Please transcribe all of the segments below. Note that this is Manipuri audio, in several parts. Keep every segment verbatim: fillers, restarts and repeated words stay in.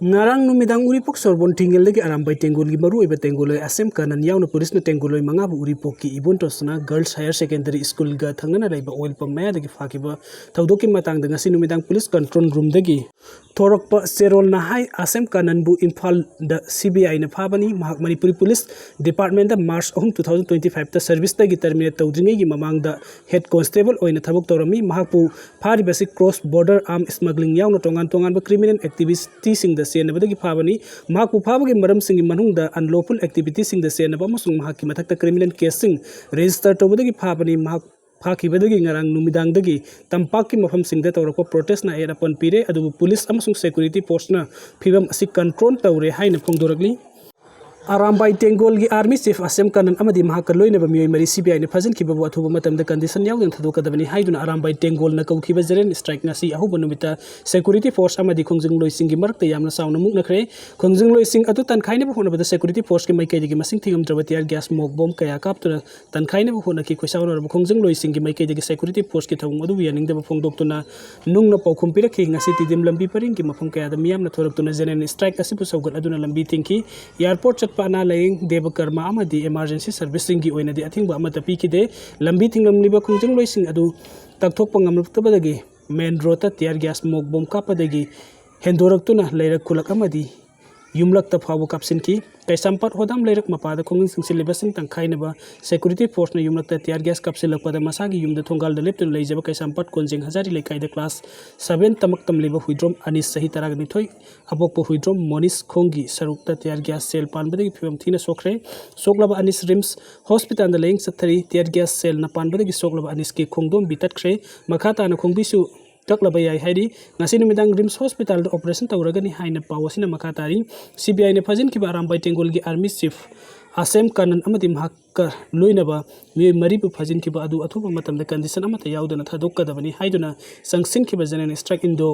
ꯉꯔꯥꯡ ꯅꯨꯃꯤꯗꯥꯡ ꯎꯔꯤꯄꯣꯛ ꯁꯣꯔꯕꯣꯟ ꯊꯤꯡꯒꯦꯜꯗꯒꯤ ꯑꯔꯥꯝꯕꯥꯏ ꯇꯦꯡꯒꯣꯜꯒꯤ ꯃꯔꯨꯑꯣꯏꯕ ꯇꯦꯡꯒꯣꯜꯂꯣꯏ ꯑꯁꯦꯝ ꯀꯥꯅꯟ ꯌꯥꯎꯅ ꯄꯨꯂꯤꯁꯅ ꯇꯦꯡꯒꯣꯜꯂꯣꯏ ꯃꯉꯥꯕꯨ ꯎꯔꯤꯄꯣꯛꯀꯤ ꯏꯕꯣꯟ ꯇꯣꯁꯅꯥ ꯒꯔꯜꯁ ꯍꯥꯌꯔ ꯁꯦꯀꯦꯟꯗꯔꯤ ꯁ꯭ꯀꯨꯜꯒ ꯊꯪꯅꯅ ꯂꯩꯕ ꯑꯣꯏꯜ ꯄꯝ ꯃꯌꯥꯗꯒꯤ ꯐꯥꯈꯤꯕ ꯊꯧꯗꯣꯛꯀꯤ ꯃꯇꯥꯡꯗ ꯉꯁꯤ ꯅꯨꯃꯤꯗꯥꯡ ꯄꯨꯂꯤꯁ ꯀꯟꯇ꯭ꯔꯣꯜ ꯔꯨꯝꯗꯒꯤ ꯊꯣꯔꯛꯄ ꯆꯦꯔꯣꯜꯅ ꯍꯥꯏ, ꯑꯁꯦꯝ ꯀꯥꯅꯟꯕꯨ ꯏꯝꯐꯥꯜꯗ ꯁꯤ ꯕꯤ ꯑꯥꯏꯅ ꯐꯥꯕꯅꯤ꯫ ꯃꯍꯥꯛ ꯃꯅꯤꯄꯨꯔꯤ ꯄꯨꯂꯤꯁ ꯗꯤꯄꯥꯔꯠꯃꯦꯟꯗ ꯃꯥꯔꯆ ꯑꯍꯨꯝ, ꯇꯨ ꯊꯥꯎꯖꯟ ꯇ꯭ꯋꯦꯟꯇꯤ ꯐꯥꯏꯚꯇ ꯁꯔꯚꯤꯁꯇꯒꯤ ꯇꯔꯃꯤꯅꯦꯠ ꯇꯧꯗ꯭ꯔꯤꯉꯩꯒꯤ ꯃꯃꯥꯡꯗ ꯍꯦꯗ ꯀꯣꯟꯁꯇꯦꯕꯜ ꯑꯣꯏꯅ ꯊꯕꯛ ꯇꯧꯔꯝꯃꯤ꯫ ꯃꯍꯥꯛꯄꯨ ꯐꯥꯔꯤꯕꯁꯤ ꯀ꯭ꯔꯣꯁ ꯕꯣꯔꯗꯔ ꯑꯥꯔꯝ ꯁ꯭ꯃꯒ꯭ꯂꯤꯡ ꯌꯥꯎꯅ ꯇꯣꯉꯥꯟ ꯇꯣꯉꯥꯟꯕ ꯀ꯭ꯔꯤꯃꯤꯅꯦꯜ ꯑꯦꯛꯇꯤꯚꯤꯇꯤꯁꯤꯡꯗ ꯆꯦꯟꯅꯕꯗꯒꯤ ꯐꯥꯕꯅꯤ꯫ ꯃꯍꯥꯛꯄꯨ ꯐꯥꯕꯒꯤ ꯃꯔꯝꯁꯤꯡꯒꯤ ꯃꯅꯨꯡꯗ ꯑꯟꯂꯣꯐꯨꯜ ꯑꯦꯛꯇꯤꯚꯤꯇꯤꯁꯤꯡꯗ ꯆꯦꯟꯅꯕ ꯑꯃꯁꯨꯡ ꯃꯍꯥꯛꯀꯤ ꯃꯊꯛꯇ ꯀ꯭ꯔꯤꯃꯤꯅꯦꯜ ꯀꯦꯁꯁꯤꯡ ꯔꯦꯖꯤꯁꯇꯔ ꯇꯧꯕꯗꯒꯤ ꯐꯥꯕꯅꯤ꯫ ꯃꯍꯥꯛ ꯐꯥꯈꯤꯕꯗꯒꯤ ꯉꯔꯥꯡ ꯅꯨꯃꯤꯗꯥꯡꯗꯒꯤ ꯇꯝꯄꯥꯛꯀꯤ ꯃꯐꯝꯁꯤꯡꯗ ꯇꯧꯔꯛꯄ ꯄ꯭ꯔꯣꯇꯦꯁꯅ ꯑꯌꯦꯠ ꯑꯄꯟ ꯄꯤꯔꯦ, ꯑꯗꯨꯕꯨ ꯄꯨꯂꯤꯁ ꯑꯃꯁꯨꯡ ꯁꯦꯀ꯭ꯌꯨꯔꯤꯇꯤ ꯐꯣꯔꯁꯅ ꯐꯤꯕꯝ ꯑꯁꯤ ꯀꯟꯇ꯭ꯔꯣꯜ ꯇꯧꯔꯦ ꯍꯥꯏꯅ ꯐꯣꯡꯗꯣꯔꯛꯂꯤ꯫ ꯑꯔꯥꯝꯕꯥꯏ ꯇꯦꯡꯒꯣꯜꯒꯤ ꯑꯥꯔꯃꯤ ꯆꯤꯐ ꯑꯁꯦꯝ ꯀꯥꯅꯟ ꯑꯃꯗꯤ ꯃꯍꯥꯛꯀ ꯂꯣꯏꯅꯕ ꯃꯤꯑꯣꯏ ꯃꯔꯤ ꯁꯤ ꯕꯤ ꯑꯥꯏꯅ ꯐꯥꯖꯤꯟꯈꯤꯕꯕꯨ ꯑꯊꯨꯕ ꯃꯇꯝꯗ ꯀꯟꯗꯤꯁꯟ ꯌꯥꯎꯗꯅ ꯊꯥꯗꯣꯛꯀꯗꯕꯅꯤ ꯍꯥꯏꯗꯨꯅ ꯑꯔꯥꯝꯕꯥꯏ ꯇꯦꯡꯒꯣꯜꯅ ꯀꯧꯈꯤꯕ ꯖꯦꯅꯔꯦꯜ ꯁ꯭ꯇ꯭ꯔꯥꯏꯛ ꯉꯁꯤ ꯑꯍꯧꯕ ꯅꯨꯃꯤꯠꯇ ꯁꯦꯀ꯭ꯌꯨꯔꯤꯇꯤ ꯐꯣꯔꯁ ꯑꯃꯗꯤ ꯈꯣꯡꯖꯪꯂꯣꯏꯁꯤꯡꯒꯤ ꯃꯔꯛꯇ ꯌꯥꯝꯅ ꯆꯥꯎꯅ ꯃꯨꯛꯅꯈ꯭ꯔꯦ꯫ ꯈꯣꯡꯖꯪꯂꯣꯏꯁꯤꯡ ꯑꯗꯨ ꯇꯥꯟꯈꯥꯏꯅꯕ ꯍꯣꯠꯅꯕꯗ ꯁꯦꯀ꯭ꯌꯨꯔꯤꯇꯤ ꯐꯣꯔꯁꯀꯤ ꯃꯥꯏꯀꯩꯗꯒꯤ ꯃꯁꯤꯡ ꯊꯤꯉꯝꯗ꯭ꯔꯕ ꯇꯤꯌꯥꯔ ꯒ꯭ꯌꯥꯁ ꯃꯣꯛ ꯕꯣꯝ ꯀꯌꯥ ꯀꯥꯞꯇꯨꯅ ꯇꯥꯟꯈꯥꯏꯅꯕ ꯍꯣꯠꯅꯈꯤ꯫ ꯈꯣꯏꯁꯥꯎꯅꯔꯕ ꯈꯣꯡꯖꯪꯂꯣꯏꯁꯤꯡꯒꯤ ꯃꯥꯏꯀꯩꯗꯒꯤ ꯁꯦꯀ꯭ꯌꯨꯔꯤꯇꯤ ꯐꯣꯔꯁꯀꯤ ꯊꯧꯑꯣꯡ ꯑꯗꯨꯕꯨ ꯌꯥꯅꯤꯡꯗꯕ ꯐꯣꯡꯗꯣꯛꯇꯨꯅ ꯅꯨꯡꯅ ꯄꯥꯎꯈꯨꯝ ꯄꯤꯔꯛꯈꯤ꯫ ꯉꯁꯤ ꯇꯤꯗꯤꯝ ꯂꯝꯕꯤ ꯄꯔꯤꯡꯒꯤ ꯃꯐꯝ ꯀꯌꯥꯗ ꯃꯤꯌꯥꯝꯅ ꯊꯣꯔꯛꯇꯨꯅ ꯖꯦꯅꯔꯦꯜ ꯁ꯭ꯇ꯭ꯔꯥꯏꯛ ꯑꯁꯤꯕꯨ ꯁꯧꯒꯠꯂꯗꯨꯅ ꯂꯝꯕꯤ ꯊꯤꯡꯈꯤ꯫ ꯑꯦꯌꯥꯔꯄꯣꯔꯠ ꯆꯠꯄ ꯑꯅꯥ ꯂꯥꯌꯦꯡ, ꯗꯦꯕ ꯀꯔꯃ ꯑꯃꯗꯤ ꯏꯃꯥꯔꯖꯦꯟꯁꯤ ꯁꯔꯚꯤꯁꯁꯤꯡꯒꯤ ꯑꯣꯏꯅꯗꯤ ꯑꯊꯤꯡꯕ ꯑꯃꯠꯇ ꯄꯤꯈꯤꯗꯦ꯫ ꯂꯝꯕꯤ ꯊꯤꯡꯂꯝꯂꯤꯕ ꯈꯣꯡꯖꯪꯂꯣꯏꯁꯤꯡ ꯑꯗꯨ ꯇꯛꯊꯣꯛꯄ ꯉꯝꯂꯛꯇꯕꯗꯒꯤ ꯃꯦꯟ ꯔꯣꯗꯇ ꯇꯤꯌꯥꯔ ꯒ꯭ꯌꯥꯁ ꯃꯣꯛ ꯕꯣꯝ ꯀꯥꯞꯄꯗꯒꯤ ꯍꯦꯟꯗꯣꯔꯛꯇꯨꯅ ꯂꯩꯔꯛ ꯈꯨꯂꯛ ꯑꯃꯗꯤ ꯌꯨꯝꯂꯛꯇ ꯐꯥꯎꯕ ꯀꯥꯞꯁꯤꯟꯈꯤ꯫ ꯀꯩꯁꯥꯝꯄꯥꯠ ꯍꯣꯗꯥꯝ ꯂꯩꯔꯛ ꯃꯄꯥꯗ ꯈꯣꯡꯖꯪ ꯆꯪꯁꯤꯜꯂꯤꯕꯁꯤꯡ ꯇꯪꯈꯥꯏꯅꯕ ꯁꯦꯀ꯭ꯌꯨꯔꯤꯇꯤ ꯐꯣꯔꯁꯅ ꯌꯨꯝꯂꯛꯇ ꯇꯤꯌꯥꯔ ꯒ꯭ꯌꯥꯁ ꯀꯥꯞꯁꯤꯜꯂꯛꯄꯗ ꯃꯁꯥꯒꯤ ꯌꯨꯝꯗ ꯊꯣꯡꯒꯥꯜꯗ ꯂꯦꯞꯇꯨꯅ ꯂꯩꯖꯕ ꯀꯩꯁꯥꯝꯄꯥꯠ ꯀꯣꯟꯖꯦꯡ ꯍꯖꯥꯔꯤ ꯂꯩꯀꯥꯏꯗ ꯀ꯭ꯂꯥꯁ ꯁꯚꯦꯟ ꯇꯃꯛ ꯇꯝꯂꯤꯕ ꯍꯨꯏꯗ꯭ꯔꯣꯝ ꯑꯅꯤꯁ ꯆꯍꯤ ꯇꯔꯥꯅꯤꯊꯣꯏ ꯑꯄꯣꯛꯄ ꯍꯨꯏꯗ꯭ꯔꯣꯝ ꯃꯣꯅꯤꯁ ꯈꯣꯡꯒꯤ ꯁꯔꯨꯛꯇ ꯇꯤꯌꯥꯔ ꯒ꯭ꯌꯥꯁ ꯁꯦꯜ ꯄꯥꯟꯕꯗꯒꯤ ꯐꯤꯕꯝ ꯊꯤꯅ ꯁꯣꯛꯈ꯭ꯔꯦ꯫ ꯁꯣꯛꯂꯕ ꯑꯅꯤꯁ ꯔꯤꯝꯁ ꯍꯣꯁꯄꯤꯇꯥꯜꯗ ꯂꯥꯌꯦꯡ ꯆꯠꯊꯔꯤ꯫ ꯇꯤꯌꯥꯔ ꯒ꯭ꯌꯥꯁ ꯁꯦꯜꯅ ꯄꯥꯟꯕꯗꯒꯤ ꯁꯣꯛꯂꯕ ꯑꯅꯤꯁꯀꯤ ꯈꯣꯡꯗꯣꯝꯕꯤ ꯇꯠꯈ꯭ꯔꯦ꯫ ꯃꯈꯥ ꯇꯥꯅ ꯈꯣꯡꯕꯤꯁꯨ ꯇꯛꯂꯕ ꯌꯥꯏ ꯍꯥꯏꯔꯤ꯫ ꯉꯁꯤ ꯅꯨꯃꯤꯗꯥꯡ ꯔꯤꯝꯁ ꯍꯣꯁꯄꯤꯇꯥꯜꯗ ꯑꯣꯄꯔꯦꯁꯟ ꯇꯧꯔꯒꯅꯤ ꯍꯥꯏꯅ ꯄꯥꯎ ꯑꯁꯤꯅ ꯃꯈꯥ ꯇꯥꯔꯤ꯫ ꯁꯤ ꯕꯤ ꯑꯥꯏꯅ ꯐꯥꯖꯤꯟꯈꯤꯕ ꯑꯔꯥꯝꯕꯥꯏ ꯇꯦꯡꯒꯣꯜꯒꯤ ꯑꯥꯔꯃꯤ ꯆꯤꯐ ꯑꯁꯦꯝ ꯀꯥꯅꯟ ꯑꯃꯗꯤ ꯃꯍꯥꯛꯀ ꯂꯣꯏꯅꯕ ꯃꯤꯑꯣꯏ ꯃꯔꯤꯕꯨ ꯐꯥꯖꯤꯟꯈꯤꯕ ꯑꯗꯨ ꯑꯊꯨꯕ ꯃꯇꯝꯗ ꯀꯟꯗꯤꯁꯟ ꯑꯃꯠꯇ ꯌꯥꯎꯗꯅ ꯊꯥꯗꯣꯛꯀꯗꯕꯅꯤ ꯍꯥꯏꯗꯨꯅ ꯆꯪꯁꯤꯟꯈꯤꯕ ꯖꯦꯅꯔꯦꯜ ꯁ꯭ꯇ꯭ꯔꯥꯏꯛ ꯏꯟꯗꯣ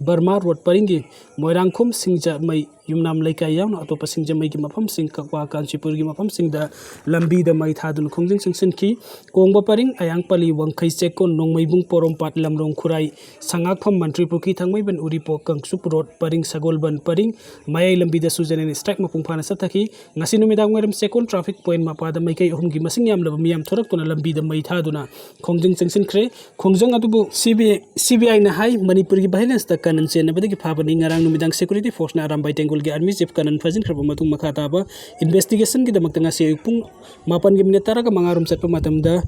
ꯕꯔꯃꯥ ꯔꯣꯗ ꯄꯔꯤꯡꯒꯤ ꯃꯣꯏꯔꯥꯡꯈꯣꯝ ꯁꯤꯡꯖꯃꯩ ꯌꯨꯝꯅꯥꯝ ꯂꯩꯀꯥꯏ ꯌꯥꯎꯅ ꯑꯇꯣꯞꯄ ꯁꯤꯡꯖꯃꯩꯒꯤ ꯃꯐꯝꯁꯤꯡ, ꯀꯛꯋꯥ, ꯀꯥꯟꯆꯤꯄꯨꯔꯒꯤ ꯃꯐꯝꯁꯤꯡꯗ ꯂꯝꯕꯤꯗ ꯃꯩ ꯊꯥꯗꯨꯅ ꯈꯣꯡꯖꯪ ꯆꯪꯁꯤꯟꯈꯤ꯫ ꯀꯣꯡꯕ ꯄꯔꯤꯡ, ꯑꯌꯥꯡꯄꯜꯂꯤ, ꯋꯥꯡꯈꯩ, ꯆꯦꯛꯀꯣꯟ, ꯅꯣꯡꯃꯩꯕꯨꯡ, ꯄꯣꯔꯣꯝꯄꯥꯠ, ꯂꯝꯂꯣꯡ, ꯈꯨꯔꯥꯏ, ꯁꯉꯥꯛꯐꯝ, ꯃꯟꯇ꯭ꯔꯤ ꯄꯨꯈ꯭ꯔꯤ, ꯊꯥꯡꯃꯩꯕꯟ, ꯎꯔꯤꯄꯣꯛ, ꯀꯥꯡꯆꯨꯞ ꯔꯣꯗ ꯄꯔꯤꯡ, ꯁꯒꯣꯜꯕꯟ ꯄꯔꯤꯡ ꯃꯌꯥꯏ ꯂꯝꯕꯤꯗꯁꯨ general strike ꯃꯄꯨꯡ ꯐꯥꯅ ꯆꯠꯊꯈꯤ꯫ ꯉꯁꯤ ꯅꯨꯃꯤꯗꯥꯡ ꯋꯥꯏꯔꯝ ꯆꯦꯛꯀꯣꯟ traffic point ꯃꯄꯥꯗ ꯃꯥꯏꯀꯩ ꯑꯍꯨꯝꯒꯤ ꯃꯁꯤꯡ ꯌꯥꯝꯂꯕ ꯃꯤꯌꯥꯝ ꯊꯣꯔꯛꯇꯨꯅ ꯂꯝꯕꯤꯗ ꯃꯩ ꯊꯥꯗꯨꯅ ꯈꯣꯡꯖꯪ ꯆꯪꯁꯤꯟꯈ꯭ꯔꯦ꯫ ꯈꯣꯡꯖꯪ ꯑꯗꯨꯕꯨ ꯁꯤ ꯕꯤ ꯑꯥꯏ, ꯁꯤ ꯕꯤ ꯑꯥꯏꯅ ꯍꯥꯏ, ꯃꯅꯤꯄꯨꯔꯒꯤ violenceꯇ ꯀꯥꯅꯟ ꯆꯦꯟꯅꯕꯗꯒꯤ ꯐꯥꯕꯅꯤ꯫ ꯉꯔꯥꯡ ꯅꯨꯃꯤꯗꯥꯡ security forceꯅ Arambai ꯇꯦꯡꯒꯣꯜꯒꯤ army chief Kanan ꯐꯥꯖꯤꯟꯈ꯭ꯔꯕ ꯃꯇꯨꯡ ꯃꯈꯥ ꯇꯥꯕ investigationꯒꯤꯗꯃꯛꯇ ꯉꯁꯤ ꯑꯌꯨꯛ ꯄꯨꯡ ꯃꯥꯄꯟꯒꯤ minute ꯇꯔꯥꯒ ꯃꯉꯥꯔꯣꯝ ꯆꯠꯄ ꯃꯇꯝꯗ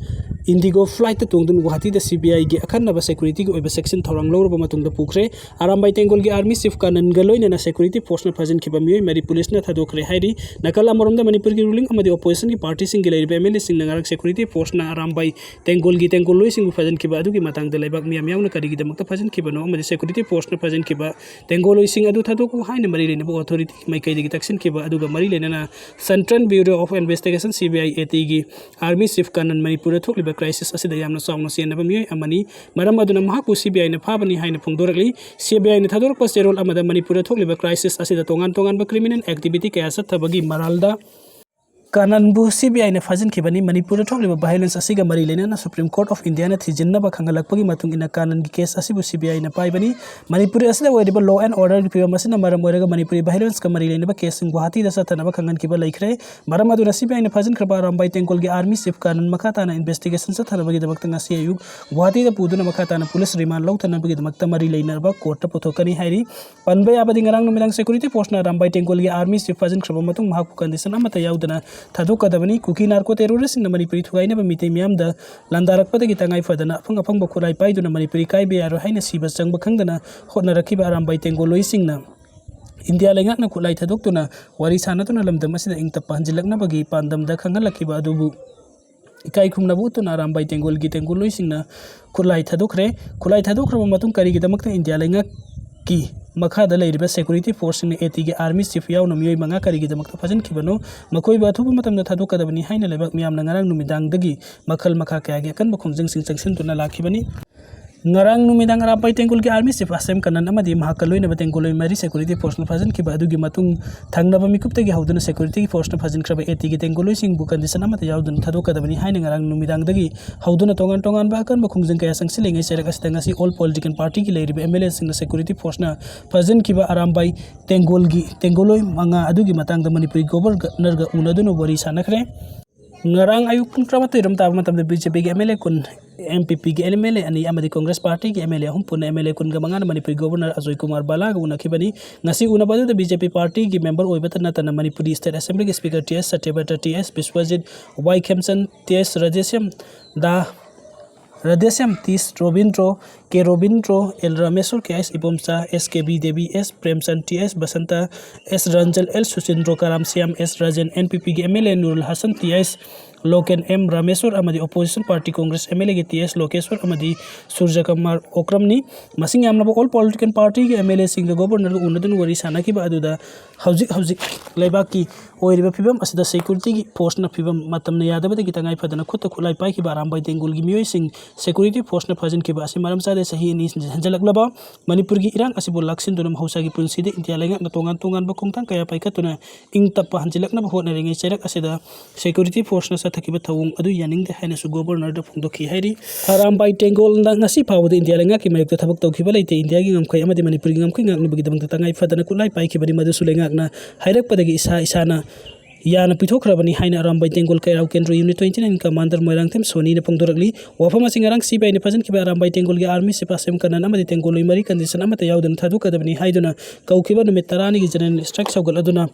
Indigo flightꯇ ꯇꯣꯡꯗꯨꯅ ꯒꯨꯋꯥꯍꯥꯇꯤꯗ ꯁꯤ ꯕꯤ ꯑꯥꯏꯒꯤ ꯑꯈꯟꯅꯕ securityꯒꯤ ꯑꯣꯏꯕ section ꯊꯧꯔꯥꯡ ꯂꯧꯔꯕ ꯃꯇꯨꯡꯗ ꯄꯨꯈ꯭ꯔꯦ꯫ ꯑꯔꯥꯝꯕꯥꯏ ꯇꯦꯡꯒꯣꯜꯒꯤ army chief ꯀꯥꯅꯟꯒ ꯂꯣꯏꯅꯅ security forceꯅ ꯐꯥꯖꯤꯟꯈꯤꯕ ꯃꯤꯑꯣꯏ ꯃꯔꯤ policeꯅ ꯊꯥꯗꯣꯛꯈ꯭ꯔꯦ ꯍꯥꯏꯔꯤ꯫ ꯅꯥꯀꯜ ꯑꯃꯔꯣꯝꯗ ꯃꯅꯤꯄꯨꯔꯒꯤ ruling ꯑꯃꯗꯤ oppositionꯒꯤ partyꯁꯤꯡꯒꯤ ꯂꯩꯔꯤꯕ M L Aꯁꯤꯡꯅ ꯉꯔꯥꯡ security forceꯅ ꯑꯔꯥꯝꯕꯥꯏ ꯇꯦꯡꯒꯣꯜꯒꯤ ꯇꯦꯡꯒꯣꯜꯂꯣꯏꯁꯤꯡꯕꯨ ꯐꯥꯖꯤꯟꯈꯤꯕ ꯑꯗꯨꯒꯤ ꯃꯇꯥꯡꯗ ꯂꯩꯕꯥꯛ ꯃꯤꯌꯥꯝ ꯌꯥꯎꯅ ꯀꯔꯤꯒꯤꯗꯃꯛꯇ ꯐꯥꯖꯤꯟꯈꯤꯕꯅꯣ ꯑꯃꯗꯤ security forceꯅ ꯐꯥꯖꯤꯟꯈꯤꯕ ꯇꯦꯡꯒꯣꯜꯂꯣꯏꯁꯤꯡ ꯑꯗꯨ ꯊꯥꯗꯣꯛꯎ ꯍꯥꯏꯅ ꯃꯔꯤ ꯂꯩꯅꯕ authorityꯒꯤ ꯃꯥꯏꯀꯩꯗꯒꯤ ꯇꯛꯁꯤꯟꯈꯤꯕ ꯑꯗꯨꯒ ꯃꯔꯤ ꯂꯩꯅꯅ Central Bureau of Investigation, C B I, ATꯒꯤ army chief Kanan ꯃꯅꯤꯄꯨꯔꯗ ꯊꯣꯛꯂꯤꯕ crisis ꯑꯁꯤꯗ ꯌꯥꯝꯅ ꯆꯥꯎꯅ ꯆꯦꯟꯅꯕ ꯃꯤꯑꯣꯏ ꯑꯃꯅꯤ꯫ ꯃꯔꯝ ꯑꯗꯨꯅ ꯃꯍꯥꯛꯄꯨ C B Iꯅ ꯐꯥꯕꯅꯤ ꯍꯥꯏꯅ ꯐꯣꯡꯗꯣꯔꯛꯂꯤ꯫ C B Iꯅ ꯊꯥꯗꯣꯔꯛꯄ ꯆꯦꯔꯣꯜ ꯑꯃꯗ ꯃꯅꯤꯄꯨꯔꯗ ꯊꯣꯛꯂꯤꯕ crisis ꯑꯁꯤꯗ ꯇꯣꯉꯥꯟ ꯇꯣꯉꯥꯟꯕ criminal activity ꯀꯌꯥ ꯆꯠꯊꯕꯒꯤ ꯃꯔꯥꯜꯗ ꯀꯥꯅꯟꯕꯨ C B Iꯅ ꯐꯥꯖꯤꯟꯈꯤꯕꯅꯤ꯫ ꯃꯅꯤꯄꯨꯔꯗ ꯊꯣꯛꯂꯤꯕ violence ꯑꯁꯤꯒ ꯃꯔꯤ ꯂꯩꯅꯅ Supreme Court of Indiaꯅ ꯊꯤꯖꯤꯟꯅꯕ ꯈꯪꯍꯜꯂꯛꯄꯒꯤ ꯃꯇꯨꯡ ꯏꯟꯅ ꯀꯥꯅꯟꯒꯤ case ꯑꯁꯤꯕꯨ C B Iꯅ ꯄꯥꯏꯕꯅꯤ꯫ ꯃꯅꯤꯄꯨꯔ ꯑꯁꯤꯗ ꯑꯣꯏꯔꯤꯕ law and orderꯒꯤ ꯐꯤꯕꯝ ꯑꯁꯤꯅ ꯃꯔꯝ ꯑꯣꯏꯔꯒ ꯃꯅꯤꯄꯨꯔꯤ violenceꯀ ꯃꯔꯤ ꯂꯩꯅꯕ caseꯁꯤꯡ ꯒꯨꯋꯥꯍꯥꯇꯤꯗ ꯆꯠꯊꯅꯕ ꯈꯪꯍꯟꯈꯤꯕ ꯂꯩꯈ꯭ꯔꯦ꯫ ꯃꯔꯝ ꯑꯗꯨꯅ C B Iꯅ ꯐꯥꯖꯤꯟꯈ꯭ꯔꯕ Arambai ꯇꯦꯡꯒꯣꯜꯒꯤ army chief Kanan ꯃꯈꯥ ꯇꯥꯅ investigationꯆꯠꯊꯅꯕꯒꯤꯗꯃꯛꯇ ꯉꯁꯤ ꯑꯌꯨꯛ ꯒꯨꯋꯥꯍꯥꯇꯤꯗ ꯄꯨꯗꯨꯅ ꯃꯈꯥ ꯇꯥꯅ police remand ꯂꯧꯊꯅꯕꯒꯤꯗꯃꯛꯇ ꯃꯔꯤ ꯂꯩꯅꯕ courtꯇ ꯄꯨꯊꯣꯛꯀꯅꯤ ꯍꯥꯏꯔꯤ꯫ ꯄꯟꯕ ꯌꯥꯕꯗꯤ ꯉꯔꯥꯡ ꯅꯨꯃꯤꯗꯥꯡ security forceꯅ ꯑꯔꯥꯝꯕꯥꯏ ꯇꯦꯡꯒꯣꯜꯒꯤ army chief ꯐꯥꯖꯤꯟꯈ꯭ꯔꯕ ꯃꯇꯨꯡ ꯃꯍꯥꯛꯄꯨ condition ꯑꯃꯠꯇ ꯌꯥꯎꯗꯅ ꯊꯥꯗꯣꯛꯀꯗꯕꯅꯤ꯫ ꯀꯨꯀꯤ narco terroristꯁꯤꯡꯅ ꯃꯅꯤꯄꯨꯔꯤ ꯊꯨꯒꯥꯏꯅꯕ ꯃꯤꯇꯩ ꯃꯤꯌꯥꯝꯗ ꯂꯥꯟꯗꯥꯔꯛꯄꯗꯒꯤ ꯇꯉꯥꯏ ꯐꯗꯅ ꯑꯐꯪ ꯑꯐꯪꯕ ꯈꯨꯠꯂꯥꯏ ꯄꯥꯏꯗꯨꯅ ꯃꯅꯤꯄꯨꯔꯤ ꯀꯥꯏꯕ ꯌꯥꯔꯣꯏ ꯍꯥꯏꯅ ꯁꯤꯕ ꯆꯪꯕ ꯈꯪꯗꯅ ꯍꯣꯠꯅꯔꯛꯈꯤꯕ ꯑꯔꯥꯝꯕꯥꯏ ꯇꯦꯡꯒꯣꯜꯂꯣꯏꯁꯤꯡꯅ ꯏꯟꯗꯤꯌꯥ ꯂꯩꯉꯥꯛꯅ ꯈꯨꯠꯂꯥꯏ ꯊꯥꯗꯣꯛꯇꯨꯅ ꯋꯥꯔꯤ ꯁꯥꯟꯅꯗꯨꯅ ꯂꯝꯗꯝ ꯑꯁꯤꯗ ꯏꯪ ꯇꯞꯄ ꯍꯟꯖꯤꯜꯂꯛꯅꯕꯒꯤ ꯄꯥꯟꯗꯝꯗ ꯈꯪꯍꯜꯂꯛꯈꯤꯕ ꯑꯗꯨꯕꯨ ꯏꯀꯥꯏ ꯈꯨꯝꯅꯕ ꯎꯠꯇꯨꯅ ꯑꯔꯥꯝꯕꯥꯏ ꯇꯦꯡꯒꯣꯜꯒꯤ ꯇꯦꯡꯒꯣꯜꯂꯣꯏꯁꯤꯡꯅ ꯈꯨꯠꯂꯥꯏ ꯊꯥꯗꯣꯛꯈ꯭ꯔꯦ꯫ ꯈꯨꯠꯂꯥꯏ ꯊꯥꯗꯣꯛꯈ꯭ꯔꯕ ꯃꯇꯨꯡ ꯀꯔꯤꯒꯤꯗꯃꯛꯇ ꯏꯟꯗꯤꯌꯥ ꯂꯩꯉꯥꯛꯀꯤ ꯃꯈꯥꯗ ꯂꯩꯔꯤꯕ security forceꯁꯤꯡꯅ ATꯒꯤ army chief ꯌꯥꯎꯅ ꯃꯤꯑꯣꯏ ꯃꯉꯥ ꯀꯔꯤꯒꯤꯗꯃꯛꯇ ꯐꯥꯖꯤꯟꯈꯤꯕꯅꯣ? ꯃꯈꯣꯏꯕꯨ ꯑꯊꯨꯕ ꯃꯇꯝꯗ ꯊꯥꯗꯣꯛꯀꯗꯕꯅꯤ ꯍꯥꯏꯅ ꯂꯩꯕꯥꯛ ꯃꯤꯌꯥꯝꯅ ꯉꯔꯥꯡ ꯅꯨꯃꯤꯗꯥꯡꯗꯒꯤ ꯃꯈꯜ ꯃꯈꯥ ꯀꯌꯥꯒꯤ ꯑꯀꯟꯕ ꯈꯣꯡꯖꯪꯁꯤꯡ ꯆꯪꯁꯤꯟꯗꯨꯅ ꯂꯥꯛꯈꯤꯕꯅꯤ꯫ ꯉꯔꯥꯡ ꯅꯨꯃꯤꯗꯥꯡ ꯑꯔꯥꯝꯕꯥꯏ ꯇꯦꯡꯒꯣꯜꯒꯤ ꯑꯥꯔꯃꯤ ꯆꯤꯐ ꯑꯁꯦꯝ ꯀꯅꯟ ꯑꯃꯗꯤ ꯃꯍꯥꯛꯀ ꯂꯣꯏꯅꯕ ꯇꯦꯡꯒꯣꯜꯂꯣꯏ ꯃꯔꯤ ꯁꯦꯀ꯭ꯌꯨꯔꯤꯇꯤ ꯐꯣꯔꯁꯅ ꯐꯥꯖꯤꯟꯈꯤꯕ ꯑꯗꯨꯒꯤ ꯃꯇꯨꯡ, ꯊꯪꯅꯕ ꯃꯤꯀꯨꯞꯇꯒꯤ ꯍꯧꯗꯨꯅ ꯁꯦꯀ꯭ꯌꯨꯔꯤꯇꯤ ꯐꯣꯔꯁꯅ ꯐꯥꯖꯤꯟꯈ꯭ꯔꯕ ꯑꯦ ꯇꯤꯒꯤ ꯇꯦꯡꯒꯣꯜꯂꯣꯏꯁꯤꯡꯕꯨ ꯀꯟꯗꯤꯁꯟ ꯑꯃꯠꯇ ꯌꯥꯎꯗꯅ ꯊꯥꯗꯣꯛꯀꯗꯕꯅꯤ ꯍꯥꯏꯅ ꯉꯔꯥꯡ ꯅꯨꯃꯤꯗꯥꯡꯗꯒꯤ ꯍꯧꯗꯨꯅ ꯇꯣꯉꯥꯟ ꯇꯣꯉꯥꯟꯕ ꯑꯀꯟꯕ ꯈꯣꯡꯖꯪ ꯀꯌꯥ ꯆꯪꯁꯤꯜꯂꯤꯉꯩ ꯆꯩꯔꯛ ꯑꯁꯤꯗ ꯉꯁꯤ ꯑꯣꯜ ꯄꯣꯂꯤꯇꯤꯀꯦꯜ ꯄꯥꯔꯇꯤꯒꯤ ꯂꯩꯔꯤꯕ ꯑꯦꯝ ꯑꯦꯜ ꯑꯦꯁꯤꯡꯅ ꯁꯦꯀ꯭ꯌꯨꯔꯤꯇꯤ ꯐꯣꯔꯁꯅ ꯐꯥꯖꯤꯟꯈꯤꯕ ꯑꯔꯥꯝꯕꯥꯏ ꯇꯦꯡꯒꯣꯜꯒꯤ ꯇꯦꯡꯒꯣꯜꯂꯣꯏ ꯃꯉꯥ ꯑꯗꯨꯒꯤ ꯃꯇꯥꯡꯗ ꯃꯅꯤꯄꯨꯔꯤ ꯒꯣꯕꯔꯅꯔꯒ ꯎꯅꯗꯨꯅ ꯋꯥꯔꯤ ꯁꯥꯟꯅꯈ꯭ꯔꯦ꯫ ꯉꯔꯥꯡ ꯑꯌꯨꯛ ꯄꯨꯡ ꯇꯔꯥꯃꯥꯊꯣꯏ ꯔꯣꯝ ꯇꯥꯕ ꯃꯇꯝꯗ ꯕꯤ ꯖꯦ ꯄꯤꯒꯤ ꯑꯦꯝ ꯑꯦꯜ ꯑꯦ ꯀꯨꯟ, ꯑꯦꯝ ꯄꯤ ꯄꯤꯒꯤ ꯑꯦꯝ ꯑꯦꯜ ꯑꯦ ꯑꯅꯤ ꯑꯃꯗꯤ ꯀꯣꯡꯒ꯭ꯔꯦꯁ ꯄꯥꯔꯇꯤꯒꯤ ꯑꯦꯝ ꯑꯦꯜ ꯑꯦ ꯑꯍꯨꯝ ꯄꯨꯟꯅ ꯑꯦꯝ ꯑꯦꯜ ꯑꯦ ꯀꯨꯟꯒ ꯃꯉꯥꯅ ꯃꯅꯤꯄꯨꯔꯒꯤ ꯒꯣꯕꯔꯅꯔ ꯑꯖꯣꯏ ꯀꯨꯃꯥꯔ ꯕꯥꯂꯥꯒ ꯎꯅꯈꯤꯕꯅꯤ꯫ ꯉꯁꯤ ꯎꯅꯕ ꯑꯗꯨꯗ ꯕꯤ ꯖꯦ ꯄꯤ ꯄꯥꯔꯇꯤꯒꯤ ꯃꯦꯝꯕꯔ ꯑꯣꯏꯕꯇ ꯅꯠꯇꯅ ꯃꯅꯤꯄꯨꯔꯒꯤ ꯁ꯭ꯇꯦꯠ ꯑꯦꯁꯦꯝꯕ꯭ꯂꯤꯒꯤ speaker T S Satyabrata, T S Biswajit, Y Khemchand, T S Radheshyam, ꯗꯥ Radheshyam, T S Robindro, K Robindro, L Rameshwar, K H Ibomcha, S K B Devi, S Premchand, T S Basanta, S Ranjan, L Suchindro, Karam Shyam, S Rajen, N P ꯄꯤꯒꯤ M L A Nurul Hasan, T H Loken, M Rameshwar ꯑꯃꯗꯤ opposition party Congress M L ꯑꯦꯒꯤ ꯇꯤ ꯑꯦꯁ ꯂꯣꯀꯦꯁ꯭ꯋꯔ ꯑꯃꯗꯤ ꯁꯨꯔꯖ ꯀꯨꯃꯥꯔ ꯑꯣꯀ꯭ꯔꯝꯅꯤ꯫ ꯃꯁꯤꯡ ꯌꯥꯝꯂꯕ ꯑꯣꯜ ꯄꯣꯂꯤꯇꯤꯀꯦꯜ ꯄꯥꯔꯇꯤꯒꯤ ꯑꯦꯝ ꯑꯦꯜ ꯑꯦꯁꯤꯡꯒ ꯒꯣꯕꯔꯅꯔꯒ ꯎꯅꯗꯨꯅ ꯋꯥꯔꯤ ꯁꯥꯟꯅꯈꯤꯕ ꯑꯗꯨꯗ ꯍꯧꯖꯤꯛ ꯍꯧꯖꯤꯛ ꯂꯩꯕꯥꯛꯀꯤ ꯑꯣꯏꯔꯤꯕ ꯐꯤꯕꯝ ꯑꯁꯤꯗ ꯁꯦꯀ꯭ꯌꯨꯔꯤꯇꯤꯒꯤ ꯐꯣꯔꯁꯅ ꯐꯤꯕꯝ ꯃꯇꯝꯅ ꯌꯥꯗꯕꯗꯒꯤ ꯇꯉꯥꯏ ꯐꯗꯅ ꯈꯨꯠꯇ ꯈꯨꯠꯂꯥꯏ ꯄꯥꯏꯈꯤꯕ ꯑꯔꯥꯝꯕꯥꯏ ꯇꯦꯡꯒꯣꯜꯒꯤ ꯃꯤꯑꯣꯏꯁꯤꯡ ꯁꯦꯀ꯭ꯌꯨꯔꯤꯇꯤ ꯐꯣꯔꯁꯅ ꯐꯥꯖꯤꯟꯈꯤꯕ ꯑꯁꯤ ꯃꯔꯝ ꯆꯥꯗꯦ꯫ ꯆꯍꯤ ꯑꯅꯤ ꯍꯦꯟꯖꯜꯂꯛꯂꯕ ꯃꯅꯤꯄꯨꯔꯒꯤ ꯏꯔꯥꯡ ꯑꯁꯤꯕꯨ ꯂꯥꯛꯁꯤꯟꯗꯨꯅ ꯃꯍꯧꯁꯥꯒꯤ ꯄꯨꯟꯁꯤꯗ ꯏꯟꯗꯤꯌꯥ ꯂꯩꯉꯥꯛꯅ ꯇꯣꯉꯥꯟ ꯇꯣꯉꯥꯟꯕ ꯈꯣꯡꯊꯥꯡ ꯀꯌꯥ ꯄꯥꯏꯈꯠꯇꯨꯅ ꯏꯪ ꯇꯞꯄ ꯍꯟꯖꯤꯜꯂꯛꯅꯕ ꯍꯣꯠꯅꯔꯤꯉꯩ ꯆꯩꯔꯛ ꯑꯁꯤꯗ ꯁꯦꯀ꯭ꯌꯨꯔꯤꯇꯤ ꯐꯣꯔꯁꯅ ꯆꯠꯊꯈꯤꯕ ꯊꯧꯑꯣꯡ ꯑꯗꯨ ꯌꯥꯅꯤꯡꯗꯦ ꯍꯥꯏꯅꯁꯨ ꯒꯣꯕꯔꯅꯔꯗ ꯐꯣꯡꯗꯣꯛꯈꯤ ꯍꯥꯏꯔꯤ꯫ ꯑꯔꯥꯝꯕꯥꯏ ꯇꯦꯡꯒꯣꯜꯅ ꯉꯁꯤ ꯐꯥꯎꯕꯗ ꯏꯟꯗꯤꯌꯥ ꯂꯩꯉꯥꯛꯀꯤ ꯃꯥꯌꯣꯛꯇ ꯊꯕꯛ ꯇꯧꯈꯤꯕ ꯂꯩꯇꯦ꯫ ꯏꯟꯗꯤꯌꯥꯒꯤ ꯉꯝꯈꯩ ꯑꯃꯗꯤ ꯃꯅꯤꯄꯨꯔꯒꯤ ꯉꯝꯈꯩ ꯉꯥꯛꯅꯕꯒꯤꯗꯃꯛꯇ ꯇꯉꯥꯏ ꯐꯗꯅ ꯈꯨꯠꯂꯥꯏ ꯄꯥꯏꯈꯤꯕꯅꯤ, ꯃꯗꯨꯁꯨ ꯂꯩꯉꯥꯛꯅ ꯍꯥꯏꯔꯛꯄꯗꯒꯤ ꯏꯁꯥ ꯏꯁꯥꯅ ꯌꯥꯅ ꯄꯤꯊꯣꯛꯈ꯭ꯔꯕꯅꯤ ꯍꯥꯏꯅ Arambai Tenggol Keirao Kendra unit twenty nine commander Moirangthem ꯁꯣꯅꯤꯅ ꯐꯣꯡꯗꯣꯔꯛꯂꯤ꯫ ꯋꯥꯐꯝ ꯑꯁꯤ ꯉꯔꯥꯡ ꯁꯤ ꯕꯤ ꯑꯥꯏꯅ ꯐꯥꯖꯤꯟꯈꯤꯕ ꯑꯔꯥꯝꯕꯥꯏ ꯇꯦꯡꯒꯣꯜꯒꯤ ꯑꯥꯔꯃꯤ ꯆꯤꯐ ꯑꯁꯦꯝ ꯀꯅꯟ ꯑꯃꯗꯤ ꯇꯦꯡꯒꯣꯜꯂꯣꯏ ꯃꯔꯤ ꯀꯟꯗꯤꯁꯟ ꯑꯃꯠꯇ ꯌꯥꯎꯗꯅ ꯊꯥꯗꯣꯛꯀꯗꯕꯅꯤ ꯍꯥꯏꯗꯨꯅ ꯀꯧꯈꯤꯕ ꯅꯨꯃꯤꯠ ꯇꯔꯥꯅꯤꯒꯤ ꯖꯦꯅꯔꯦꯜ ꯁ꯭ꯇ꯭ꯔꯥꯏꯛ ꯁꯧꯒꯠꯂꯗꯨꯅ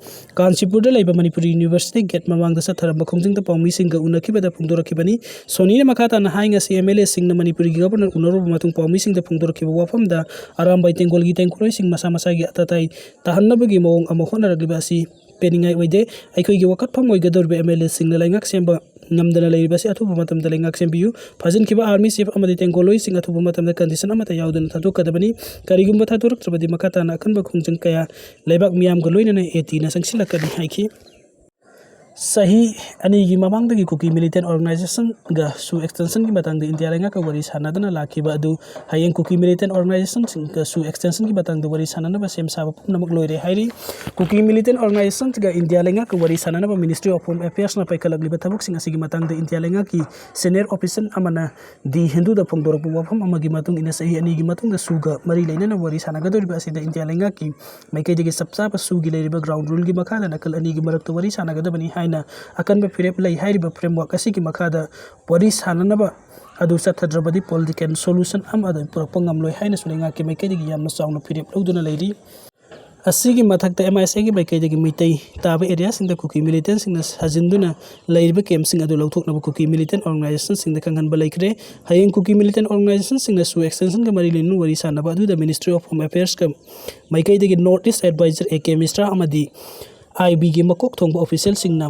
ꯀꯥꯟꯆꯤꯄꯨꯔꯗ ꯂꯩꯕ ꯃꯅꯤꯄꯨꯔ ꯌꯨꯅꯤꯚꯔꯁꯤꯇꯤ ꯒꯦꯠ ꯃꯃꯥꯡꯗ ꯆꯠꯊꯔꯝꯕ ꯈꯣꯡꯖꯪꯗ ꯄꯥꯎꯃꯤꯁꯤꯡꯒ ꯎꯅꯈꯤꯕꯗ ꯐꯣꯡꯗꯣꯔꯛꯈꯤꯕꯅꯤ꯫ ꯁꯣꯅꯤꯅ ꯃꯈꯥ ꯇꯥꯅ ꯍꯥꯏ, ꯉꯁꯤ ꯑꯦꯝ ꯑꯦꯜ ꯑꯦꯁꯤꯡꯅ ꯃꯅꯤꯄꯨꯔꯒꯤ ꯒꯕꯔꯅꯔ ꯎꯅꯔꯨꯕ ꯃꯇꯨꯡ ꯄꯥꯎꯃꯤꯁꯤꯡꯗ ꯐꯣꯡꯗꯣꯔꯛꯈꯤꯕ ꯋꯥꯐꯝꯗ ꯑꯔꯥꯝꯕꯥꯏ ꯇꯦꯡꯒꯣꯜꯒꯤ ꯇꯦꯡꯒꯣꯜꯂꯣꯏꯁꯤꯡ ꯃꯁꯥ ꯃꯁꯥꯒꯤ ꯑꯇꯇꯥꯏ ꯇꯥꯍꯟꯅꯕꯒꯤ ꯃꯑꯣꯡ ꯑꯃ ꯍꯣꯠꯅꯔꯛꯂꯤꯕ ꯑꯁꯤ ꯄꯦꯟꯅꯤꯡꯉꯥꯏ ꯑꯣꯏꯗꯦ꯫ ꯑꯩꯈꯣꯏꯒꯤ ꯋꯥꯀꯠꯐꯝ ꯑꯣꯏꯒꯗꯧꯔꯤꯕ ꯑꯦꯝ ꯑꯦꯜ ꯑꯦꯁꯤꯡꯅ ꯂꯩꯉꯥꯛ ꯁꯦꯝꯕ ꯉꯝꯗꯅ ꯂꯩꯔꯤꯕ ꯑꯁꯤ ꯑꯊꯨꯕ ꯃꯇꯝꯗ ꯂꯩꯉꯥꯛ ꯁꯦꯝꯕꯤꯌꯨ꯫ ꯐꯥꯖꯤꯟꯈꯤꯕ ꯑꯥꯔꯃꯤ ꯆꯤꯐ ꯑꯃꯗꯤ ꯇꯦꯡꯒꯣꯜꯂꯣꯏꯁꯤꯡ ꯑꯊꯨꯕ ꯃꯇꯝꯗ ꯀꯟꯗꯤꯁꯟ ꯑꯃꯠꯇ ꯌꯥꯎꯗꯅ ꯊꯥꯗꯣꯛꯀꯗꯕꯅꯤ꯫ ꯀꯔꯤꯒꯨꯝꯕ ꯊꯥꯗꯣꯔꯛꯇ꯭ꯔꯕꯗꯤ ꯃꯈꯥ ꯇꯥꯅ ꯑꯀꯟꯕ ꯈꯣꯡꯖꯪ ꯀꯌꯥ ꯂꯩꯕꯥꯛ ꯃꯤꯌꯥꯝꯒ ꯂꯣꯏꯅꯅ ꯑꯦ ꯇꯤꯅ ꯆꯪꯁꯤꯜꯂꯛꯀꯅꯤ ꯍꯥꯏꯈꯤ꯫ ꯆꯍꯤ ꯑꯅꯤꯒꯤ ꯃꯃꯥꯡꯗꯒꯤ ꯀꯨꯀꯤ ꯃꯤꯂꯤꯇꯦꯟ ꯑꯣꯔꯒꯅꯥꯏꯖꯦꯁꯟꯒ ꯁꯨ ꯑꯦꯛꯁꯇꯦꯟꯁꯟꯒꯤ ꯃꯇꯥꯡꯗ ꯏꯟꯗꯤꯌꯥ ꯂꯩꯉꯥꯛꯀ ꯋꯥꯔꯤ ꯁꯥꯟꯅꯗꯨꯅ ꯂꯥꯛꯈꯤꯕ ꯑꯗꯨ ꯍꯌꯦꯡ ꯀꯨꯀꯤ ꯃꯤꯂꯤꯇꯦꯟ ꯑꯣꯔꯒꯅꯥꯏꯖꯦꯁꯟꯁꯤꯡꯒ ꯁꯨ ꯑꯦꯛꯁꯇꯦꯟꯁꯟꯒꯤ ꯃꯇꯥꯡꯗ ꯋꯥꯔꯤ ꯁꯥꯟꯅꯅꯕ ꯁꯦꯝ ꯁꯥꯕ ꯄꯨꯝꯅꯃꯛ ꯂꯣꯏꯔꯦ ꯍꯥꯏꯔꯤ꯫ ꯀꯨꯀꯤ ꯃꯤꯂꯤꯇꯦꯟ ꯑꯣꯔꯒꯅꯥꯏꯖꯦꯁꯟꯒ ꯏꯟꯗꯤꯌꯥ ꯂꯩꯉꯥꯛꯀ ꯋꯥꯔꯤ ꯁꯥꯟꯅꯅꯕ ꯃꯤꯅꯤꯁꯇ꯭ꯔꯤ ꯑꯣꯐ ꯍꯣꯝ ꯑꯦꯐꯤꯌꯔꯁꯅ ꯄꯥꯏꯈꯠꯂꯛꯂꯤꯕ ꯊꯕꯛꯁꯤꯡ ꯑꯁꯤꯒꯤ ꯃꯇꯥꯡꯗ ꯏꯟꯗꯤꯌꯥ ꯂꯩꯉꯥꯛꯀꯤ ꯁꯦꯅꯤꯌꯔ ꯑꯣꯐꯤꯁꯔ ꯑꯃꯅ ꯗꯤ ꯍꯤꯟꯗꯨꯗ ꯐꯣꯡꯗꯣꯔꯛꯄ ꯋꯥꯐꯝ ꯑꯃꯒꯤ ꯃꯇꯨꯡ ꯏꯟꯅ ꯆꯍꯤ ꯑꯅꯤꯒꯤ ꯃꯇꯨꯡꯗ ꯁꯨꯒ ꯃꯔꯤ ꯂꯩꯅꯅ ꯋꯥꯔꯤ ꯁꯥꯟꯅꯒꯗꯧꯔꯤꯕ ꯑꯁꯤꯗ ꯏꯟꯗꯤꯌꯥ ꯂꯩꯉꯥꯛꯀꯤ ꯃꯥꯏꯀꯩꯗꯒꯤ ꯆꯞ ꯆꯥꯕ ꯁꯨꯒꯤ ꯂꯩꯔꯤꯕ ꯒ꯭ꯔꯥꯎꯟ ꯔꯨꯜꯒꯤ ꯃꯈꯥꯗ ꯅꯥꯀꯜ ꯑꯅꯤꯒꯤ ꯃꯔꯛꯇ ꯋꯥꯔꯤ ꯁꯥꯟꯅꯒꯗꯕꯅꯤ ꯍꯥꯏꯅ ꯑꯀꯟꯕ ꯐꯤꯔꯦꯞ ꯂꯩ꯫ ꯍꯥꯏꯔꯤꯕ ꯐ꯭ꯔꯦꯝꯋꯥꯔꯛ ꯑꯁꯤꯒꯤ ꯃꯈꯥꯗ ꯋꯥꯔꯤ ꯁꯥꯟꯅꯅꯕ ꯑꯗꯨ ꯆꯠꯊꯗ꯭ꯔꯕꯗꯤ ꯄꯣꯂꯤꯇꯤꯀꯦꯜ ꯁꯣꯂꯨꯁꯟ ꯑꯃ ꯑꯗꯨ ꯄꯨꯔꯛꯄ ꯉꯝꯂꯣꯏ ꯍꯥꯏꯅꯁꯨ ꯂꯩꯉꯥꯛꯀꯤ ꯃꯥꯏꯀꯩꯗꯒꯤ ꯌꯥꯝꯅ ꯆꯥꯎꯅ ꯐꯤꯔꯦꯞ ꯂꯧꯗꯨꯅ ꯂꯩꯔꯤ꯫ ꯑꯁꯤꯒꯤ ꯃꯊꯛꯇ ꯑꯦꯝ ꯑꯥꯏ ꯑꯦꯁ ꯑꯦꯒꯤ ꯃꯥꯏꯀꯩꯗꯒꯤ ꯃꯩꯇꯩ ꯇꯥꯕ ꯑꯦꯔꯤꯌꯥꯁꯤꯡꯗ ꯀꯨꯀꯤ ꯃꯤꯂꯤꯇꯦꯟꯁꯤꯡꯅ ꯁꯥꯖꯤꯟꯗꯨꯅ ꯂꯩꯔꯤꯕ ꯀꯦꯝꯞꯁꯤꯡ ꯑꯗꯨ ꯂꯧꯊꯣꯛꯅꯕ ꯀꯨꯀꯤ ꯃꯤꯂꯤꯇꯦꯟ ꯑꯣꯔꯒꯅꯥꯏꯖꯦꯁꯟꯁꯤꯡꯗ ꯈꯪꯍꯟꯕ ꯂꯩꯈ꯭ꯔꯦ꯫ ꯍꯌꯦꯡ ꯀꯨꯀꯤ ꯃꯤꯂꯤꯇꯦꯟ ꯑꯣꯔꯒꯅꯥꯏꯖꯦꯁꯟꯁꯤꯡꯅ ꯁꯨ ꯑꯦꯛꯁꯇꯦꯟꯁꯟꯒ ꯃꯔꯤ ꯂꯩꯅꯅ ꯋꯥꯔꯤ ꯁꯥꯟꯅꯕ ꯑꯗꯨꯗ ꯃꯤꯅꯤꯁꯇ꯭ꯔꯤ ꯑꯣꯐ ꯍꯣꯝ ꯑꯦꯐꯤꯌꯔꯁꯀ ꯃꯥꯏꯀꯩꯗꯒꯤ north east adviser A K ꯃꯤꯁ꯭ꯔꯥ ꯑꯃꯗꯤ ꯑꯥꯏ ꯕꯤꯒꯤ ꯃꯀꯣꯛ ꯊꯣꯡꯕ ꯑꯣꯐꯤꯁꯤꯌꯦꯜꯁꯤꯡꯅ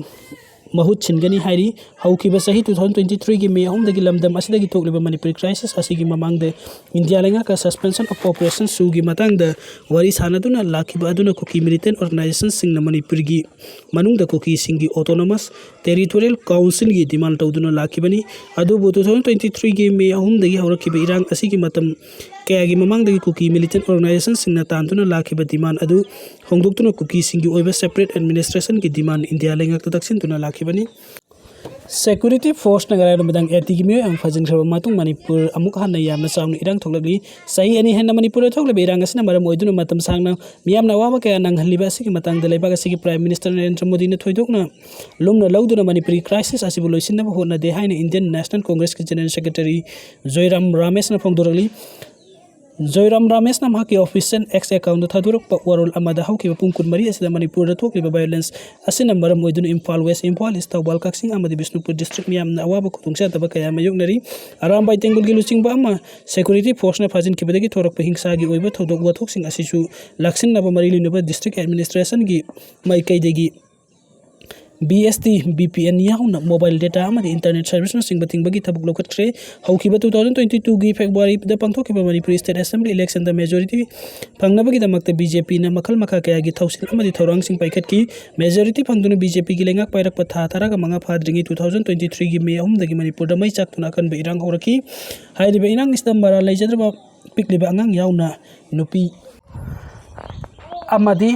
ꯃꯍꯨꯠ ꯁꯤꯟꯒꯅꯤ ꯍꯥꯏꯔꯤ꯫ ꯍꯧꯈꯤꯕ ꯆꯍꯤ two thousand twenty threeꯒꯤ ꯃꯦ ꯑꯍꯨꯝꯗꯒꯤ ꯂꯝꯗꯝ ꯑꯁꯤꯗꯒꯤ ꯊꯣꯛꯂꯤꯕ ꯃꯅꯤꯄꯨꯔꯤ ꯀ꯭ꯔꯥꯏꯁꯤꯁ ꯑꯁꯤꯒꯤ ꯃꯃꯥꯡꯗ ꯏꯟꯗꯤꯌꯥ ꯂꯩꯉꯥꯛꯀ ꯁꯁꯄꯦꯟꯁꯟ ꯑꯣꯐ ꯑꯣꯄꯔꯦꯁꯟ ꯁꯨꯒꯤ ꯃꯇꯥꯡꯗ ꯋꯥꯔꯤ ꯁꯥꯟꯅꯗꯨꯅ ꯂꯥꯛꯈꯤꯕ ꯑꯗꯨꯅ ꯀꯨꯀꯤ ꯃꯤꯂꯤꯇꯦꯟ ꯑꯣꯔꯒꯅꯥꯏꯖꯦꯁꯟꯁꯤꯡꯅ ꯃꯅꯤꯄꯨꯔꯒꯤ ꯃꯅꯨꯡꯗ ꯀꯨꯀꯤꯁꯤꯡꯒꯤ ꯑꯣꯇꯣꯅꯣꯃꯁ ꯇꯦꯔꯤꯇꯣꯔꯤꯌꯦꯜ ꯀꯥꯎꯟꯁꯤꯜꯒꯤ ꯗꯤꯃꯥꯟ ꯇꯧꯗꯨꯅ ꯂꯥꯛꯈꯤꯕꯅꯤ꯫ ꯑꯗꯨꯕꯨ two thousand twenty threeꯒꯤ ꯃꯦ ꯑꯍꯨꯝꯗꯒꯤ ꯍꯧꯔꯛꯈꯤꯕ ꯏꯔꯥꯡ ꯑꯁꯤꯒꯤ ꯃꯇꯝ ꯀꯌꯥꯒꯤ ꯃꯃꯥꯡꯗꯒꯤ ꯀꯨꯀꯤ ꯃꯤꯂꯤꯇꯦꯟ ꯑꯣꯔꯒꯅꯥꯏꯖꯦꯁꯟꯁꯤꯡꯅ ꯇꯥꯟꯗꯨꯅ ꯂꯥꯛꯈꯤꯕ ꯗꯤꯃꯥꯟ ꯑꯗꯨ ꯍꯣꯡꯗꯣꯛꯇꯨꯅ ꯀꯨꯀꯤꯁꯤꯡꯒꯤ ꯑꯣꯏꯕ ꯁꯦꯄꯔꯦꯠ ꯑꯦꯗꯃꯤꯅꯤꯁꯇ꯭ꯔꯦꯁꯟꯒꯤ ꯗꯤꯃꯥꯟ ꯏꯟꯗꯤꯌꯥ ꯂꯩꯉꯥꯛꯇ ꯇꯛꯁꯤꯟꯗꯨꯅ ꯂꯥꯛꯈꯤꯕꯅꯤ꯫ ꯁꯦꯀ꯭ꯌꯨꯔꯤꯇꯤ ꯐꯣꯔꯁꯅ ꯉꯔꯥꯡ ꯅꯨꯃꯤꯗꯥꯡ ꯑꯦꯜ ꯇꯤꯒꯤ ꯃꯤꯑꯣꯏ ꯑꯃ ꯐꯥꯖꯤꯟꯈ꯭ꯔꯕ ꯃꯇꯨꯡ ꯃꯅꯤꯄꯨꯔ ꯑꯃꯨꯛ ꯍꯟꯅ ꯌꯥꯝꯅ ꯆꯥꯎꯅ ꯏꯔꯥꯡ ꯊꯣꯛꯂꯛꯂꯤ꯫ ꯆꯍꯤ ꯑꯅꯤ ꯍꯦꯟꯅ ꯃꯅꯤꯄꯨꯔꯗ ꯊꯣꯛꯂꯤꯕ ꯏꯔꯥꯡ ꯑꯁꯤꯅ ꯃꯔꯝ ꯑꯣꯏꯗꯨꯅ ꯃꯇꯝ ꯁꯥꯡꯅ ꯃꯤꯌꯥꯝꯅ ꯑꯋꯥꯕ ꯀꯌꯥ ꯅꯪꯍꯜꯂꯤꯕ ꯑꯁꯤꯒꯤ ꯃꯇꯥꯡꯗ ꯂꯩꯕꯥꯛ ꯑꯁꯤꯒꯤ ꯄ꯭ꯔꯥꯏꯝ ꯃꯤꯅꯤꯁꯇꯔ ꯅꯔꯦꯟꯗ꯭ꯔ ꯃꯣꯗꯤꯅ ꯊꯣꯏꯗꯣꯛꯅ ꯂꯨꯝꯅ ꯂꯧꯗꯨꯅ ꯃꯅꯤꯄꯨꯔꯤ ꯀ꯭ꯔꯥꯏꯁꯤꯁ ꯑꯁꯤꯕꯨ ꯂꯣꯏꯁꯤꯟꯅꯕ ꯍꯣꯠꯅꯗꯦ ꯍꯥꯏꯅ ꯏꯟꯗꯤꯌꯟ ꯅꯦꯁꯅꯦꯜ ꯀꯣꯡꯒ꯭ꯔꯦꯁꯀꯤ ꯖꯦꯅꯔꯦꯜ ꯁꯦꯀ꯭ꯔꯦꯇꯔꯤ ꯖꯣꯏꯔꯥꯝ ꯔꯥꯃꯦꯁꯅ ꯐꯣꯡꯗꯣꯔꯛꯂꯤ꯫ ꯖꯣꯏꯔꯥꯝ ꯔꯥꯃꯦꯁꯅ ꯃꯍꯥꯛꯀꯤ ꯑꯣꯐꯤꯁꯤꯌꯦꯜ ꯑꯦꯛꯁ ꯑꯦꯀꯥꯎꯟꯗ ꯊꯥꯗꯣꯔꯛꯄ ꯋꯥꯔꯣꯜ ꯑꯃꯗ ꯍꯧꯈꯤꯕ ꯄꯨꯡ ꯀꯨꯟꯃꯔꯤ ꯑꯁꯤꯗ ꯃꯅꯤꯄꯨꯔꯗ ꯊꯣꯛꯂꯤꯕ ꯚꯥꯏꯑꯣꯂꯦꯟꯁ ꯑꯁꯤꯅ ꯃꯔꯝ ꯑꯣꯏꯗꯨꯅ ꯏꯝꯐꯥꯜ ꯋꯦꯁ, ꯏꯝꯐꯥꯜ ꯏꯁ, ꯊꯧꯕꯥꯜ, ꯀꯛꯆꯤꯡ ꯑꯃꯗꯤ ꯕꯤꯁꯅꯨꯄꯨꯔ ꯗꯤꯁꯇ꯭ꯔꯤꯛ ꯃꯤꯌꯥꯝꯅ ꯑꯋꯥꯕ ꯈꯨꯗꯣꯡꯆꯥꯗꯕ ꯀꯌꯥ ꯃꯥꯌꯣꯛꯅꯔꯤ꯫ ꯑꯔꯥꯝꯕꯥꯏ ꯇꯦꯡꯒꯨꯜꯒꯤ ꯂꯨꯆꯤꯡꯕ ꯑꯃ ꯁꯦꯀ꯭ꯌꯨꯔꯤꯇꯤ ꯐꯣꯔꯁꯅ ꯐꯥꯖꯤꯟꯈꯤꯕꯗꯒꯤ ꯊꯣꯔꯛꯄ ꯍꯤꯡꯁꯥꯒꯤ ꯑꯣꯏꯕ ꯊꯧꯗꯣꯛ ꯋꯥꯊꯣꯛꯁꯤꯡ ꯑꯁꯤꯁꯨ ꯂꯥꯛꯁꯤꯟꯅꯕ ꯃꯔꯤ ꯂꯩꯅꯕ ꯗꯤꯁꯇ꯭ꯔꯤꯛ ꯑꯦꯗꯃꯤꯅꯤꯁꯇ꯭ꯔꯦꯁꯟꯒꯤ ꯃꯥꯏꯀꯩꯗꯒꯤ B S T, B P N ꯌꯥꯎꯅ mobile data ꯑꯃꯗꯤ internet serviceꯅꯆꯤꯡꯕ ꯊꯤꯡꯕꯒꯤ ꯊꯕꯛ ꯂꯧꯈꯠꯈ꯭ꯔꯦ꯫ ꯍꯧꯈꯤꯕ two thousand twenty twoꯒꯤ Februaryꯗ ꯄꯥꯡꯊꯣꯛꯈꯤꯕ ꯃꯅꯤꯄꯨꯔꯤ state assembly electionꯗ majority ꯐꯪꯅꯕꯒꯤꯗꯃꯛꯇ BJPꯅ ꯃꯈꯜ ꯃꯈꯥ ꯀꯌꯥꯒꯤ ꯊꯧꯁꯤꯜ ꯑꯃꯗꯤ ꯊꯧꯔꯥꯡꯁꯤꯡ ꯄꯥꯏꯈꯠꯈꯤ꯫ Majority ꯐꯪꯗꯨꯅ BJPꯒꯤ ꯂꯩꯉꯥꯛ ꯄꯥꯏꯔꯛꯄ ꯊꯥ ꯇꯔꯥꯒ ꯃꯉꯥ ꯐꯥꯗ꯭ꯔꯤꯉꯩ two thousand twenty threeꯒꯤ May ꯑꯍꯨꯝꯗꯒꯤ ꯃꯅꯤꯄꯨꯔꯗ ꯃꯩ ꯆꯥꯛꯇꯨꯅ ꯑꯀꯟꯕ ꯏꯔꯥꯡ ꯍꯧꯔꯛꯈꯤ꯫ ꯍꯥꯏꯔꯤꯕ ꯏꯔꯥꯡ ꯑꯁꯤꯗ ꯃꯔꯥꯜ ꯂꯩꯖꯗ꯭ꯔꯕ ꯄꯤꯛꯂꯤꯕ ꯑꯉꯥꯡ ꯌꯥꯎꯅ ꯅꯨꯄꯤ ꯑꯃꯗꯤ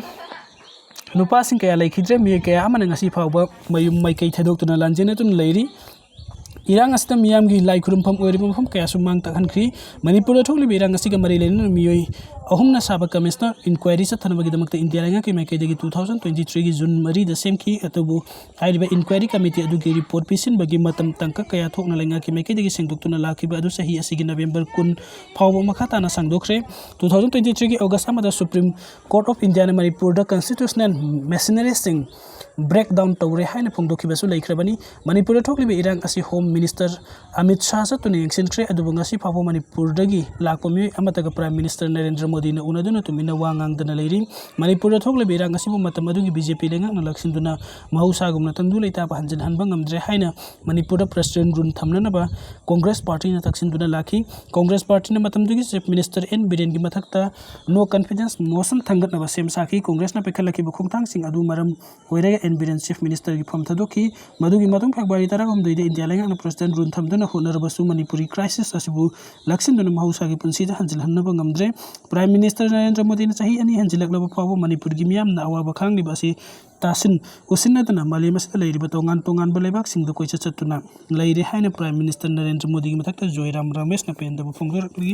ꯅꯨꯄꯥꯁꯤꯡ ꯀꯌꯥ ꯂꯩꯈꯤꯗ꯭ꯔꯦ꯫ ꯃꯤꯑꯣꯏ ꯀꯌꯥ ꯑꯃꯅ ꯉꯁꯤ ꯐꯥꯎꯕ ꯃꯌꯨꯝ ꯃꯥꯏꯀꯩ ꯊꯥꯗꯣꯛꯇꯨꯅ ꯂꯥꯟꯖꯦꯟꯅꯗꯨꯅ ꯂꯩꯔꯤ꯫ ꯏꯔꯥꯡ ꯑꯁꯤꯗ ꯃꯤꯌꯥꯝꯒꯤ ꯂꯥꯏ ꯈꯨꯔꯨꯝꯐꯝ ꯑꯣꯏꯔꯤꯕ ꯃꯐꯝ ꯀꯌꯥꯁꯨ ꯃꯥꯡ ꯇꯥꯛꯍꯟꯈ꯭ꯔꯤ꯫ ꯃꯅꯤꯄꯨꯔꯗ ꯊꯣꯛꯂꯤꯕ ꯏꯔꯥꯡ ꯑꯁꯤꯒ ꯃꯔꯤ ꯂꯩꯅꯅ ꯃꯤꯑꯣꯏ ꯑꯍꯨꯝꯅ ꯁꯥꯕ commissioner inquiry ꯆꯠꯊꯅꯕꯒꯤꯗꯃꯛꯇ ꯏꯟꯗꯤꯌꯥ ꯂꯩꯉꯥꯛꯀꯤ ꯃꯥꯏꯀꯩꯗꯒꯤ two thousand twenty threeꯒꯤ June ꯃꯔꯤꯗ ꯁꯦꯝꯈꯤ꯫ ꯑꯗꯨꯕꯨ ꯍꯥꯏꯔꯤꯕ inquiry committee ꯑꯗꯨꯒꯤ report ꯄꯤꯁꯤꯟꯕꯒꯤ ꯃꯇꯝ ꯇꯥꯡꯀꯛ ꯀꯌꯥ ꯊꯣꯛꯅ ꯂꯩꯉꯥꯛꯀꯤ ꯃꯥꯏꯀꯩꯗꯒꯤ ꯁꯦꯡꯗꯣꯛꯇꯨꯅ ꯂꯥꯛꯈꯤꯕ ꯑꯗꯨ ꯆꯍꯤ ꯑꯁꯤꯒꯤ November ꯀꯨꯟ ꯐꯥꯎꯕ ꯃꯈꯥ ꯇꯥꯅ ꯁꯥꯡꯗꯣꯛꯈ꯭ꯔꯦ꯫ Two thousand twenty threeꯒꯤ August ꯑꯃꯗ Supreme Court of Indiaꯅ ꯃꯅꯤꯄꯨꯔꯗ constitutional machineryꯁꯤꯡ break down ꯇꯧꯔꯦ ꯍꯥꯏꯅ ꯐꯣꯡꯗꯣꯛꯈꯤꯕꯁꯨ ꯂꯩꯈ꯭ꯔꯕꯅꯤ꯫ ꯃꯅꯤꯄꯨꯔꯗ ꯊꯣꯛꯂꯤꯕ ꯏꯔꯥꯡ ꯑꯁꯤ Home Minister ꯑꯃꯤꯠ ꯁꯥꯍ ꯆꯠꯇꯨꯅ ꯌꯦꯡꯁꯤꯟꯈ꯭ꯔꯦ, ꯑꯗꯨꯕꯨ ꯉꯁꯤ ꯐꯥꯎꯕ ꯃꯅꯤꯄꯨꯔꯗꯒꯤ ꯂꯥꯛꯄ ꯃꯤꯑꯣꯏ ꯑꯃꯠꯇꯒ Prime Minister ꯅꯔꯦꯟꯗ꯭ꯔ ꯃꯣꯗꯤꯅ ꯎꯅꯗꯨꯅ ꯇꯨꯃꯤꯟꯅ ꯋꯥ ꯉꯥꯡꯗꯅ ꯂꯩꯔꯤ꯫ ꯃꯅꯤꯄꯨꯔꯗ ꯊꯣꯛꯂꯤꯕ ꯏꯔꯥꯡ ꯑꯁꯤꯕꯨ ꯃꯇꯝ ꯑꯗꯨꯒꯤ BJP ꯂꯩꯉꯥꯛꯅ ꯂꯥꯛꯁꯤꯟꯗꯨꯅ ꯃꯍꯧꯁꯥꯒꯨꯝꯅ ꯇꯪꯗꯨ ꯂꯩꯇꯥꯕ ꯍꯟꯖꯤꯟꯍꯟꯕ ꯉꯝꯗ꯭ꯔꯦ ꯍꯥꯏꯅ ꯃꯅꯤꯄꯨꯔꯗ President rule ꯊꯝꯅꯅꯕ Congress Partyꯅ ꯇꯛꯁꯤꯟꯗꯨꯅ ꯂꯥꯛꯈꯤ꯫ Congress Partyꯅ ꯃꯇꯝꯗꯨꯒꯤ Chief Minister N ꯕꯤꯔꯦꯟꯒꯤ ꯃꯊꯛꯇ no confidence motion ꯊꯥꯡꯒꯠꯅꯕ ꯁꯦꯝ ꯁꯥꯈꯤ꯫ Congressꯅ ꯄꯤꯈꯠꯂꯛꯈꯤꯕ ꯈꯣꯡꯊꯥꯡꯁꯤꯡ ꯑꯗꯨ ꯃꯔꯝ ꯑꯣꯏꯔꯒ N ꯕꯤꯔꯦꯟ Chief Ministerꯒꯤ ꯐꯝ ꯊꯥꯗꯣꯛꯈꯤ꯫ ꯃꯗꯨꯒꯤ ꯃꯇꯨꯡ February ꯇꯔꯥꯍꯨꯝꯗꯣꯏꯗ ꯏꯟꯗꯤꯌꯥ ꯂꯩꯉꯥꯛꯅ President rule ꯊꯝꯗꯨꯅ ꯍꯣꯠꯅꯔꯕꯁꯨ ꯃꯅꯤꯄꯨꯔꯤ crisis ꯑꯁꯤꯕꯨ ꯂꯥꯛꯁꯤꯟꯗꯨꯅ ꯃꯍꯧꯁꯥꯒꯤ ꯄꯨꯟꯁꯤꯗ ꯍꯟꯖꯤꯜꯍꯟꯅꯕ ꯉꯝꯗ꯭ꯔꯦ꯫ Prime Minister ꯅꯔꯦꯟꯗ꯭ꯔ ꯃꯣꯗꯤꯅ ꯆꯍꯤ ꯑꯅꯤ ꯍꯟꯖꯤꯜꯂꯛꯂꯕ ꯐꯥꯎꯕ ꯃꯅꯤꯄꯨꯔꯒꯤ ꯃꯤꯌꯥꯝꯅ ꯑꯋꯥꯕ ꯈꯥꯡꯂꯤꯕ ꯑꯁꯤ ꯇꯥꯁꯤꯟ ꯎꯁꯤꯟꯅꯗꯅ ꯃꯥꯂꯦꯝ ꯑꯁꯤꯗ ꯂꯩꯔꯤꯕ ꯇꯣꯉꯥꯟ ꯇꯣꯉꯥꯟꯕ ꯂꯩꯕꯥꯛꯁꯤꯡꯗ ꯀꯣꯏꯆꯠ ꯆꯠꯇꯨꯅ ꯂꯩꯔꯦ ꯍꯥꯏꯅ Prime Minister ꯅꯔꯦꯟꯗ꯭ꯔ ꯃꯣꯗꯤꯒꯤ ꯃꯊꯛꯇ ꯖꯣꯏꯔꯥꯝ ꯔꯃꯦꯁꯅ ꯄꯦꯟꯗꯕ ꯐꯣꯡꯗꯣꯔꯛꯂꯤ꯫